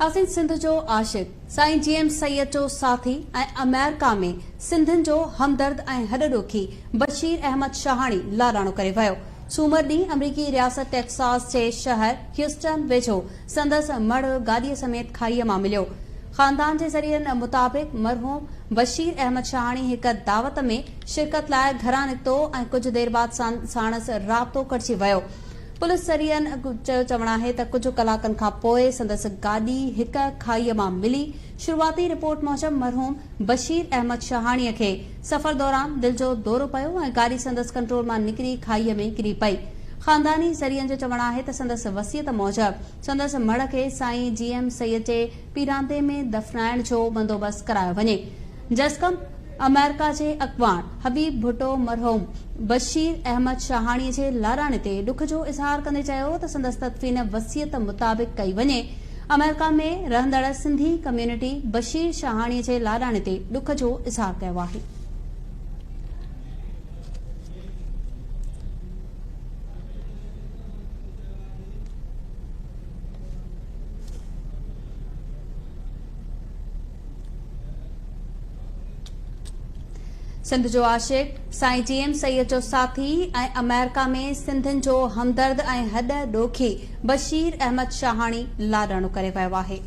آسين سنڌ جو عاشق، سائين جي ايم سيد جو ساٿي ۽ آمريڪا ۾ سنڌين جو همدرد ۽ هڏ ڏوکي بشير احمد شاهاڻي لاڏاڻو ڪري ويو. سومر ڏينهن آمريڪي رياست ٽيڪساس جي شهر هيوسٽن ويجهو سندس مڙهه گاڏيء سميت کاهيء مان مليو. خاندان جي ذريعن مطابق مرحوم بشير احمد شاهاڻي هڪ دعوت ۾ شرڪت لاء گهران نڪتو ۽ ڪجهه دير بعد ساڻس رابطو ڪٽجي ويو. پوليس ذريعن جو چوڻ آهي ته ڪجهه ڪلاڪن کان پوء سندس گاڏي هڪ کاهيء مان ملي. شروعاتي رپورٽ موجب مرحوم بشير احمد شاهاڻي کي سفر دوران دل جو دورو پيو ۽ گاڏي سندس ڪنٽرول مان نڪري کاهيء ۾ ڪري پئي. خانداني ذريعن جو چوڻ آهي ته سندس وصيت موجب سندس مڙهه کي سائين جي ايم سيد جي پيراندي ۾ دفنائڻ جو بندوبست ڪرايو وڃي. جسقم آمريڪا جي اڳواڻ حبيب ڀٽو مرحوم بشير احمد شاهاڻي جي لاڏاڻي تي ڏک جو اظهار ڪندي چيو ته سندس تدفين وصيت مطابق ڪئي وڃي. آمريڪا ۾ رهندڙ سنڌي ڪميونٽي بشير شاهاڻي جي لاڏاڻي تي ڏک جو اظهار ڪيو آهي. سنڌ جو عاشق، سائين جي ايم سيد جو ساٿي ۽ آمريڪا ۾ سنڌين جو همدرد ۽ هڏ ڏوکي بشير احمد شاهاڻي لاڏاڻو ڪري ويو آهي.